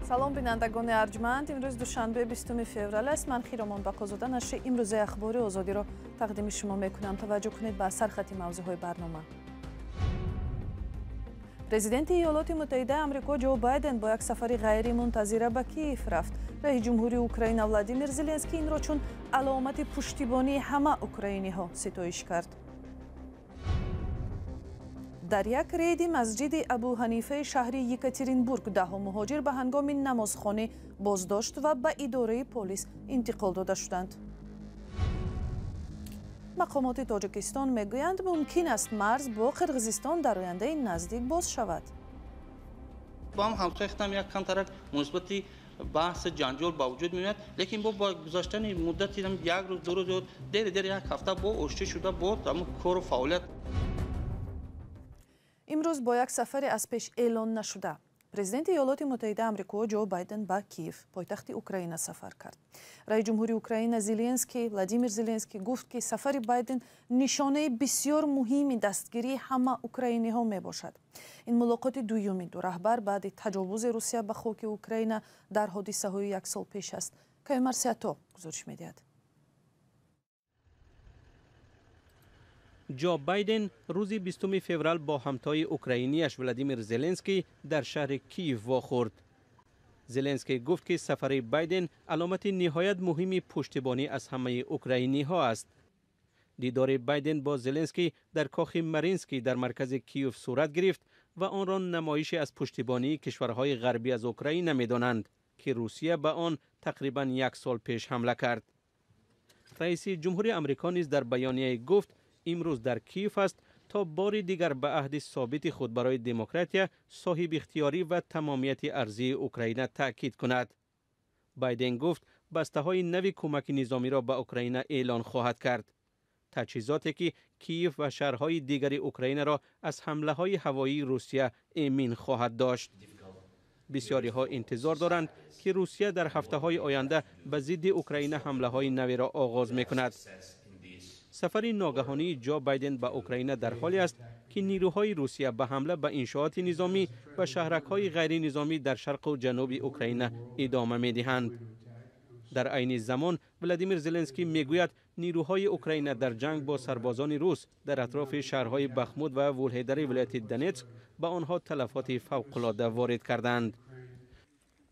Салом, бинандагони арҷманд. Имрӯз душанбе, 20 феврал аст. Ман Хиромон Бақозода нашри имрӯзаи Ахбори Озодиро тақдими шумо мекунам. Таваҷҷӯҳ кунед ба сархати мавзӯъҳои барнома. Президенти Иёлоти Муттаҳидаи Амрико Ҷо Байден бо як сафари ғайримунтазира ба Киев рафт. Раиси ҷумҳури Украина Владимир Зеленский инро чун аломати пуштибонии ҳама украиниҳо ситоиш кард. Дар як рейди масҷиди Абуҳанифаи шаҳри Екатеринбург даҳо муҳоҷир ба ҳангоми намозхонӣ боздошт ва ба идораи полис интиқол дода шуданд. Мақомоти Тоҷикистон мегӯянд, мумкин аст марз бо Қирғизистон дар ояндаи наздик боз шавад. Бо ҳам ҳамсояхтам як камтарак муносибати баҳси ҷанҷол ба вуҷуд меояд, лекин бо гузаштани муддати як рӯз, 2 рӯз ё дери дер як ҳафта бо оштӣ шуда бо ҳамун кору фаъолият. Имрӯз бо як сафари аз пеш эълон нашуда президенти Иёлоти Муттаҳидаи Амрико Ҷо Байден ба Киев, пойтахти Украина, сафар кард. Раиси ҷумҳури Украина Зеленский Владимир Зеленский гуфт, ки сафари Байден нишонаи бисёр муҳими дастгирии ҳама украиниҳо мебошад. Ин мулоқоти дуюми ду раҳбар баъди таҷовузи Русия ба хоки Украина дар ҳодисаҳои як сол пеш аст. Каюмар Сиато гузориш медиҳад. ҷо Байден рӯзи 20 феврал бо ҳамтои украинияш Владимир Зеленский дар шаҳри Киев вохӯрд. Зеленский гуфт, ки сафари Байден аломати ниҳоят муҳими пуштибонӣ аз ҳамаи украиниҳо аст. Дидори Байден бо Зеленский дар кохи Маринский дар маркази Киев сурат гирифт ва онро намоише аз пуштибонии кишварҳои ғарбӣ аз Украина медонанд, ки Русия ба он тақрибан як сол пеш ҳамла кард. Раиси ҷумҳури Амрико низ дар баёнияе гуфт, имрӯз дар Киев аст то бори дигар ба аҳди собити худ барои демократия, соҳибихтиёрӣ ва тамомияти арзии Украина таъкид кунад. Байден гуфт, бастаҳои нави кӯмаки низомиро ба Украина эълон хоҳад кард. Таҷҳизоте, ки Киев ва шаҳрҳои дигари Украинаро аз ҳамлаҳои ҳавоии Русия эмин хоҳад дошт. Бисёриҳо интизор доранд, ки Русия дар ҳафтаҳои оянда ба зидди Украина ҳамлаҳои наверо оғоз мекунад. Сафари ногаҳонии Ҷо Байден ба Украина дар ҳоле аст, ки нирӯҳои Русия ба ҳамла ба иншооти низомӣ ва шаҳракҳои ғайринизомӣ дар шарқу ҷануби Украина идома медиҳанд. Дар айни замон Владимир Зеленский мегӯяд, нирӯҳои Украина дар ҷанг бо сарбозони рус дар атрофи шаҳрҳои Бахмут ва Вулҳедари вилояти Донетск ба онҳо талафоти фавқулода ворид карданд.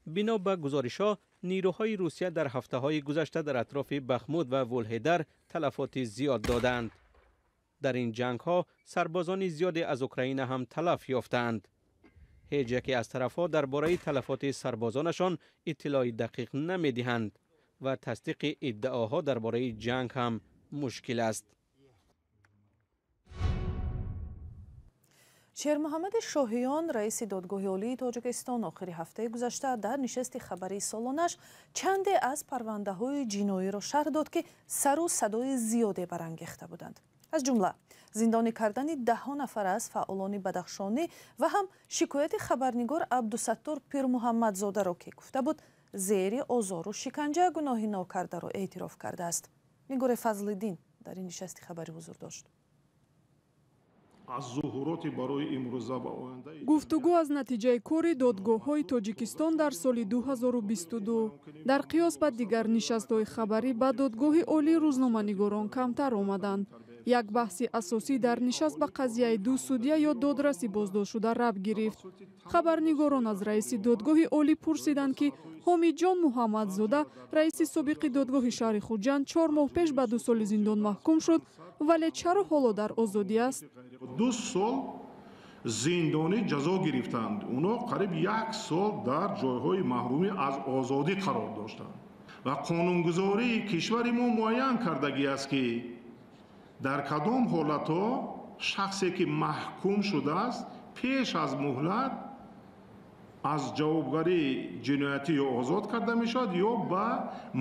Бино ба гузоришҳо, нирӯҳои Русия дар ҳафтаҳои гузашта дар атрофи Бахмут ва Вулҳедар талафоти зиёд доданд. Дар ин ҷангҳо сарбозони зиёде аз Украина ҳам талаф ёфтаанд. Ҳеҷ яке аз тарафҳо дар бораи талафоти сарбозонашон иттилои дақиқ намедиҳанд ва тасдиқи иддаоҳо дар бораи ҷанг ҳам мушкил аст. Шермуҳаммади Шоҳиён, раиси Додгоҳи Олии Тоҷикистон, охири ҳафтаи гузашта дар нишасти хабарии солонаш чанде аз парвандаҳои ҷиноиро шарҳ дод, ки сару садои зиёде барангехта буданд. Аз ҷумла зиндонӣ кардани даҳҳо нафар аз фаъолони бадахшонӣ ва ҳам шикояти хабарнигор Абдусаттор Пирмуҳаммадзодаро, ки гуфта буд, зери озору шиканҷа гуноҳи нокардаро эътироф кардааст. Нигоре Фазлиддин дар ин нишасти хабарӣ ҳузур дошт. Аз зуҳуроти барои имрӯза ва оянда. Гуфтугӯ аз натиҷаи кори додгоҳҳои Тоҷикистон дар соли 2022. Дар қиёс ба дигар нишастҳои хабарӣ ба Додгоҳи Олӣ рӯзноманигорон камтар омаданд. Як баҳси асосӣ дар нишаст ба қазияи ду судья ё додраси боздоштшуда рабт гирифт. Хабарнигорон аз раиси Додгоҳи Олӣ пурсиданд, ки Ҳомиҷон Муҳаммадзода, раиси собиқи додгоҳи шаҳри Хуҷанд, 4 моҳ пеш ба 2 соли зиндон маҳкум шуд, вале чаро ҳоло дар озодӣ аст? 2 сол зиндонӣ ҷазо гирифтанд. Онҳо қариб 1 сол дар ҷойҳои маҳрумӣ аз озодӣ қарор доштанд ва қонунгузории кишвари мо муайян кардагӣ аст, ки дар кадом ҳолатҳо шахсе, ки маҳкум шудааст, пеш аз муҳлат аз ҷавобгарии ҷиноятӣ ё озод карда мешавад, ё ба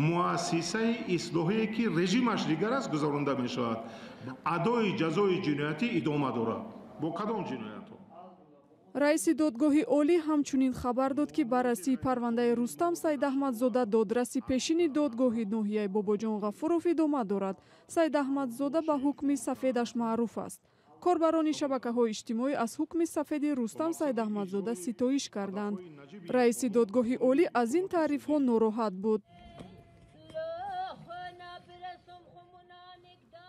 муассисаи ислоҳие, ки режимаш дигар аст, гузаронда мешавад. Адои ҷазои ҷиноятӣ идома дорад. Бо кадом ҷиноятҳо? Раиси Додгоҳи Олӣ ҳамчунин хабар дод, ки баррасии парвандаи Рустам Саидаҳмадзода, додраси пешини додгоҳи ноҳияи Бобоҷон Ғафуров, идома дорад. Саидаҳмадзода ба ҳукми сафедаш маъруф аст. Корбарони шабакаҳои иҷтимоӣ аз ҳукми сафеди Рустам Сайдаҳмадзода ситоиш карданд. Раиси додгоҳи олӣ аз ин таърифҳо нороҳат буд.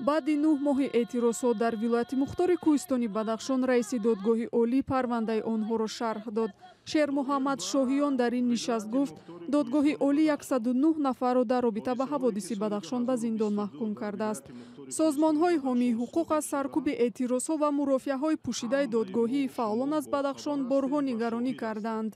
Баъди 9 моҳи эътирозҳо дар вилояти мухтори кӯҳистони Бадахшон раиси додгоҳи олӣ парвандаи онҳоро шарҳ дод. Шермуҳаммад Шоҳиён дар ин нишаст гуфт, додгоҳи олӣ 109 нафарро дар робита ба ҳаводиси Бадахшон ба зиндон маҳкум кардааст. Созмонҳои ҳомии ҳуқуқ аз саркӯби эътирозҳо ва мурофиаҳои пӯшидаи додгоҳии фаъолон аз Бадахшон борҳо нигаронӣ карданд.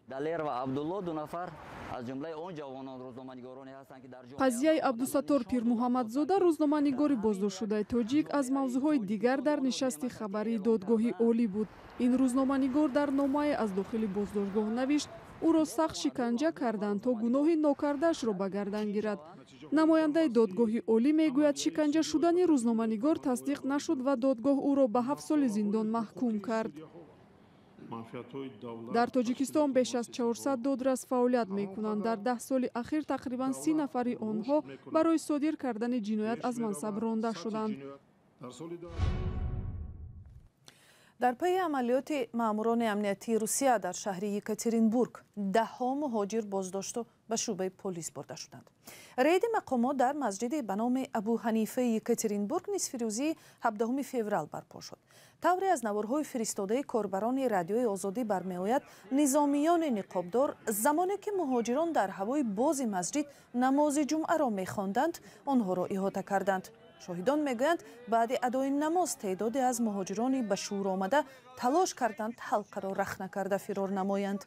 Қазияи Абдусаттор Пирмуҳаммадзода, рӯзноманигори боздоштшудаи тоҷик, аз мавзӯъҳои дигар дар нишасти хабарии додгоҳи олӣ буд. Ин рӯзноманигор дар номае аз дохили боздоштгоҳ навишт, ӯро сахт шиканҷа карданд, то гуноҳи нокардаашро ба гардан гирад. Намояндаи додгоҳи олӣ мегӯяд, шиканҷа шудани рӯзноманигор тасдиқ нашуд ва додгоҳ ӯро ба 7 соли зиндон маҳкум кард. Дар Тоҷикистон беш аз 400 додрас фаъолият мекунанд. Дар 10 соли ахир тақрибан 30 нафари онҳо барои содир кардани ҷиноят аз мансаб ронда шуданд. Дар пайи амалиёти маъмурони амниятии Русия дар шаҳри Екатеринбург даҳҳо муҳоҷир боздошту ба шӯъбаи полис бурда шуданд. Рейди мақомот дар масҷиди ба номи Абу Ҳанифаи Екатеринбург нисфирӯзии 17 феврал барпо шуд. Тавре аз наворҳои фиристодаи корбарони радиои Озодӣ бармеояд, низомиёни ниқобдор замоне ки муҳоҷирон дар ҳавои бози масҷид намози ҷумъаро мехонданд, онҳоро иҳота карданд. Шоҳидон мегӯянд, баъди адои намоз теъдоде аз муҳоҷирони ба шӯр омада талош карданд ҳалқаро рахна карда фирор намоянд.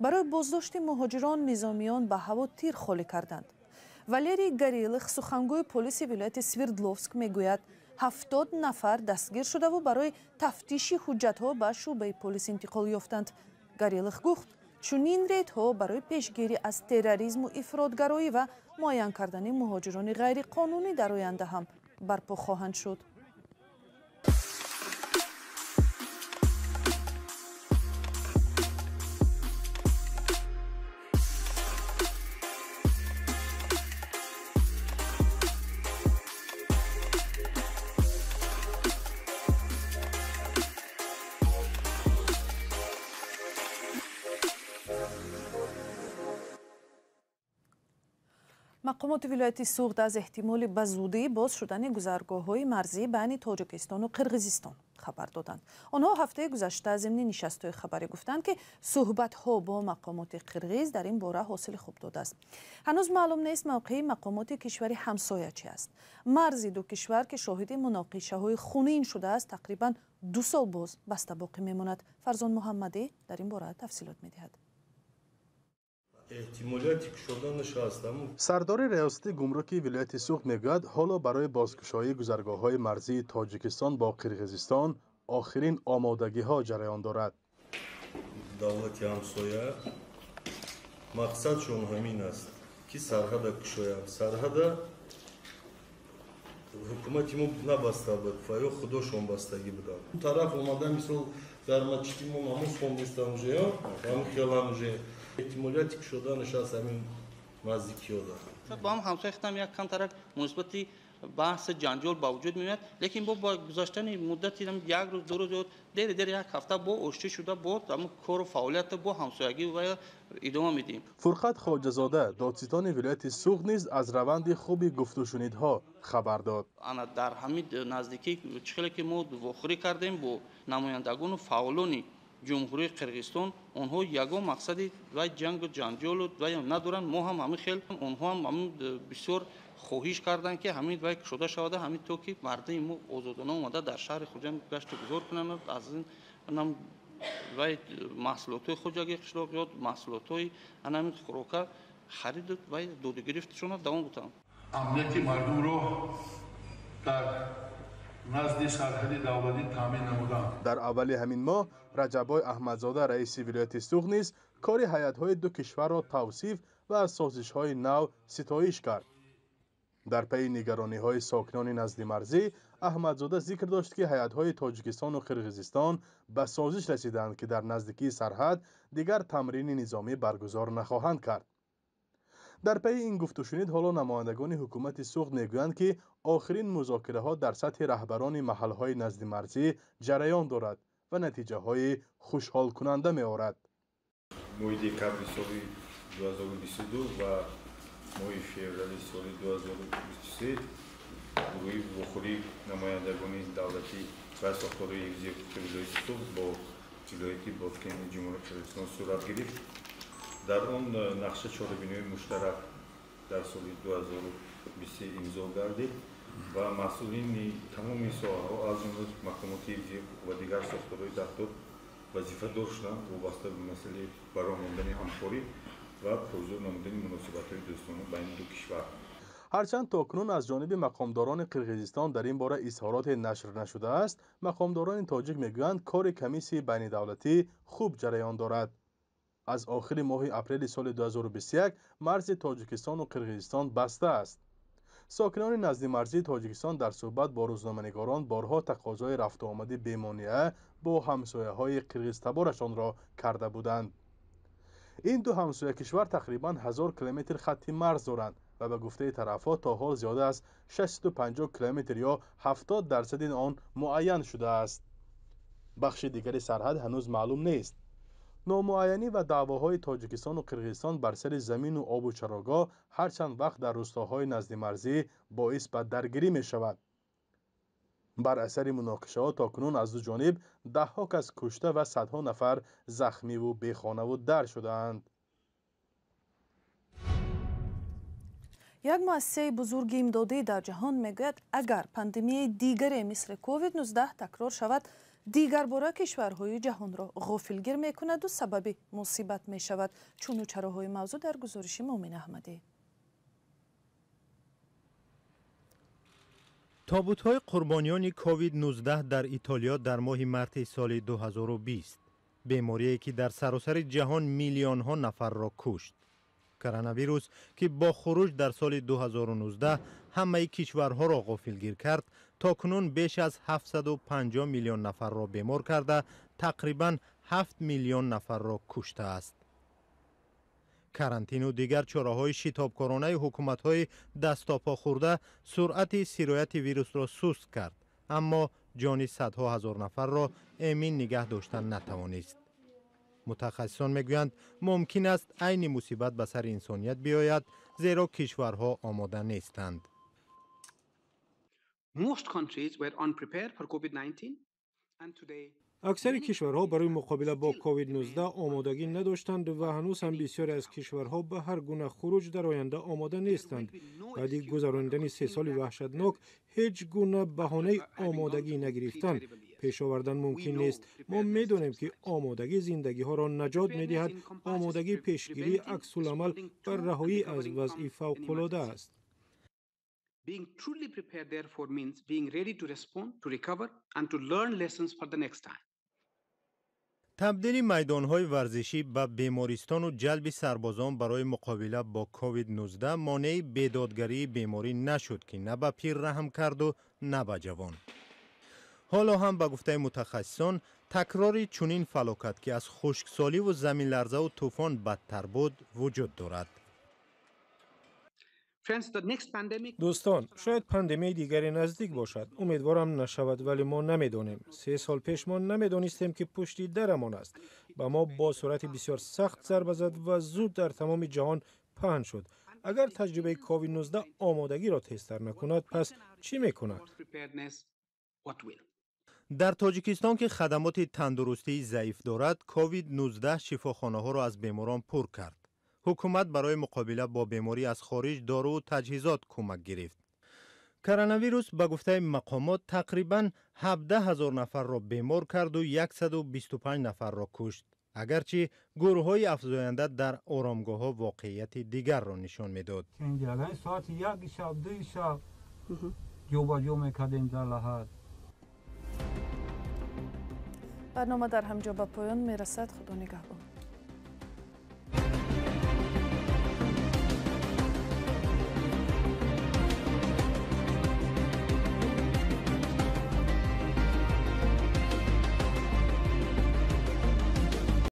Барои боздошти муҳоҷирон низомиён ба ҳаво тир холӣ карданд. Валерий Горелых, сухангӯи полиси вилояти Свердловск, мегӯяд, 70 нафар дастгир шудаву барои тафтиши ҳуҷҷатҳо ба шӯъбаи полис интиқол ёфтанд. Горелых гуфт, чунин рейдҳо барои пешгирӣ аз терроризму ифротгароӣ ва муайян кардани муҳоҷирони ғайриқонунӣ дар оянда ҳам барпо хоҳанд шуд. Мақомоти вилояти Суғд аз эҳтимоли ба зудӣ боз шудани гузаргоҳҳои марзӣ байни Тоҷикистону Қирғизистон хабар доданд. Онҳо ҳафтаи гузашта зимни нишастҳои хабарӣ гуфтанд, ки суҳбатҳо бо мақомоти қирғиз дар ин бора ҳосили хуб додааст. Ҳанӯз маълум нест мавқеи мақомоти кишвари ҳамсоя чи аст. Марзи ду кишвар, ки шоҳиди муноқишаҳои хунин шудааст, тақрибан 2 сол боз баста боқӣ мемонад. Фарзон Муҳаммадӣ дар ин бора тафсилот медиҳад. Сардори риёсати гумруки вилояти Суғд мегӯяд, ҳоло барои бозкушоии гузаргоҳҳои марзии Тоҷикистон бо Қирғизистон охирин омодагиҳо ҷараён дорад. Давлати ҳамсоя мақсадшон ҳамин аст, ки сарҳада кушоянд. Сарҳада ҳукумати мо набаста буд ва ё худошон бастагӣ буданд. Он тараф омада, мисол, дар масҷиди мо намоз хондистам уже, ҳамин хелам уже эҳтимолияти кушоданаш аст ҳамин наздикиёда. Бо ҳам ҳамсоя хитам як камтарак муносибати баҳси ҷанҷол ба вуҷуд меояд, лекин бо гузаштани муддати як рӯз, 2 рӯз ё дери дери як ҳафта бо оштӣ шуда бо ҳамон кору фаъолият бо ҳамсоягӣ ва идома медиҳем. Фурқат Хоҷазода, додситони вилояти Суғд, низ аз раванди хуби гуфтушунидҳо хабар дод. Ана дар ҳамин наздикӣ чӣ хеле ки мо вохӯрӣ кардем бо намояндагону фаъолони ҷумҳурии Қирғизистон, онҳо ягон мақсади вай ҷангу ҷанҷолу вай надоранд. Мо ҳам ҳамин хел, онҳо ҳам ҳамин бисёр хоҳиш карданд, ки ҳамин вай кушода шавада, ҳамин то ки мардуми мо озодона омада дар шаҳри Хуҷанд гашту гузор кунанд, аз ин вай маҳсулотҳои хоҷагии қишлоқ ё маҳсулотҳои ҳамин хӯрока хариду вай додугирифтшонро давом бутанд. Амнияти мардумро дар назди сарҳади давлатӣ таъмин намуданд. Дар аввали ҳамин моҳ Раҷаббой Аҳмадзода, раиси вилояти Суғд, низ кори ҳайатҳои ду кишварро тавсиф ва аз созишҳои нав ситоиш кард. Дар пайи нигарониҳои сокинони наздимарзӣ Аҳмадзода зикр дошт, ки ҳайатҳои Тоҷикистону Қирғизистон ба созиш расиданд, ки дар наздикии сарҳад дигар тамрини низомӣ баргузор нахоҳанд кард. Дар пайи ин гуфтушунид ҳоло намояндагони ҳукумати Суғд мегӯянд, ки охирин музокираҳо дар сатҳи раҳбарони маҳалҳои наздимарзӣ ҷараён дорад ва натиҷаҳои хушҳолкунанда меорад. Моҳи декабри соли 2022 ва моҳи феврали соли 2023 гурӯҳи вохӯрии намояндагони давлатӣ ва сохторҳои ҳифзи ҳуқуқи вилояти Суғд бо вилояти Боткени Ҷумҳурии Қирғизистон сурат гирифт. Дар он нақша чорабиниҳои муштарак дар соли 2023 имзо гардид ва масъулини тамоми соҳаҳо, аз ҷумла мақомоти ҳифзи ҳуқуқ ва дигар сохторҳои дахлдор, вазифадор шуданд вобаста ба масъалаи бароҳ мондани ҳамкорӣ ва пурзӯр намудани муносибатҳои дӯстона байни ду кишвар. Ҳарчанд то кунун аз ҷониби мақомдорони Қирғизистон дар ин бора изҳороте нашр нашудааст, мақомдорони тоҷик мегӯянд, кори комиссияи байнидавлатӣ хуб ҷараён дорад. Аз охири моҳи апрели соли 2021 марзи Тоҷикистону Қирғизистон баста аст. Сокинони наздимарзии Тоҷикистон дар суҳбат бо рӯзноманигорон борҳо тақозои рафтуомади бемонеа бо ҳамсояҳои қирғизтаборашонро карда буданд. Ин ду ҳамсоя кишвар тақрибан 1000 километр хатти марз доранд ва ба гуфтаи тарафҳо то ҳол зиёда аз 650 километр ё 70% он муайян шудааст. Бахши дигари сарҳад ҳанӯз маълум нест. Номуайянӣ ва даъвоҳои Тоҷикистону Қирғизистон бар сари замину обу чарогоҳ ҳар чанд вақт дар рӯстоҳои наздимарзӣ боис ба даргирӣ мешавад. Бар асари муноқишаҳо то кунун аз ду ҷониб даҳҳо кас кушта ва садҳо нафар захмиву бехонаву дар шудаанд. Як муассисаи бузурги имдодӣ дар ҷаҳон мегӯяд, агар пандемияи дигаре мисли COVID-19 такрор шавад, дигарбора кишварҳои ҷаҳонро ғофилгир мекунаду сабаби мусибат мешавад. Чуну чароҳои мавзӯъ дар гузориши Муъмин Аҳмадӣ. Тобутҳои қурбониёни COVID-19 дар Итолиё дар моҳи марти соли 2020, беморие ки дар саросари ҷаҳон миллионҳо нафарро кушт. Коронавирус, ки бо хуруҷ дар соли 2019 ҳамаи кишварҳоро ғофилгир кард, то кунун беш аз 750 миллион нафарро бемор карда, тақрибан 7 миллион нафарро куштааст. Карантину дигар чораҳои шитобкоронаи ҳукуматҳои дастопо хӯрда суръати сирояти вирусро суст кард, аммо ҷони садҳо ҳазор нафарро эмин нигаҳ доштан натавонист. Мутахассисон мегӯянд, мумкин аст айни мусибат ба сари инсоният биёяд, зеро кишварҳо омода нестанд. Аксари кишварҳо барои муқобила бо COVID-19 омодагӣ надоштанд ва ҳанӯз ҳам бисёре аз кишварҳо ба ҳар гуна хуруҷ дар оянда омода нестанд. Баъди гузаронидани се соли ваҳшатнок ҳеҷ гуна баҳонаи омодагӣ нагирифтан пеш овардан мумкин нест. Мо медонем, ки омодагӣ зиндагиҳоро наҷот медиҳад. Омодагӣ пешгирии аксуламал ва раҳоӣ аз вазъи фавқулода аст. Being truly prepared, therefore, means being ready to respond, to recover, and to learn lessons for the next time. Табдили майдонҳои варзишӣ ба бемористону ҷалби сарбозон барои муқобила бо COVID-19 монеи бедодгарии беморӣ нашуд, ки на ба пир раҳм карду на ба ҷавон. Ҳоло ҳам, ба гуфтаи мутахассисон, такрори чунин фалокат, ки аз хушксоливу заминларзаву тӯфон бадтар буд, вуҷуд дорад. Дӯстон, шояд пандемияи дигаре наздик бошад. Умедворам, нашавад, вале мо намедонем. 3 сол пеш мо намедонистем, ки пушти дарамон аст. Ба мо бо суръати бисёр сахт зарба зад ва зуд дар тамоми ҷаҳон паҳн шуд. Агар таҷрибаи COVID-19 омодагиро тезтар накунад, пас чӣ мекунад? Дар Тоҷикистон, ки хадамоти тандурустии заиф дорад, COVID-19 шифохонаҳоро аз беморон пур кард. Ҳукумат барои муқобила бо беморӣ аз хориҷ доруву таҷҳизот кӯмак гирифт. Коронавирус, ба гуфтаи мақомот, тақрибан 17 ҳазор нафарро бемор карду 125 нафарро кушт, агарчи гурӯҳҳои афзоянда дар оромгоҳҳо воқеияти дигарро нишон медод. Соати 1 шаб, 2 шаб ҷобаҷо мекардем дар лаҳад. Барнома дар ҳамҷо ба поён мерасад. Худо нигаҳбон.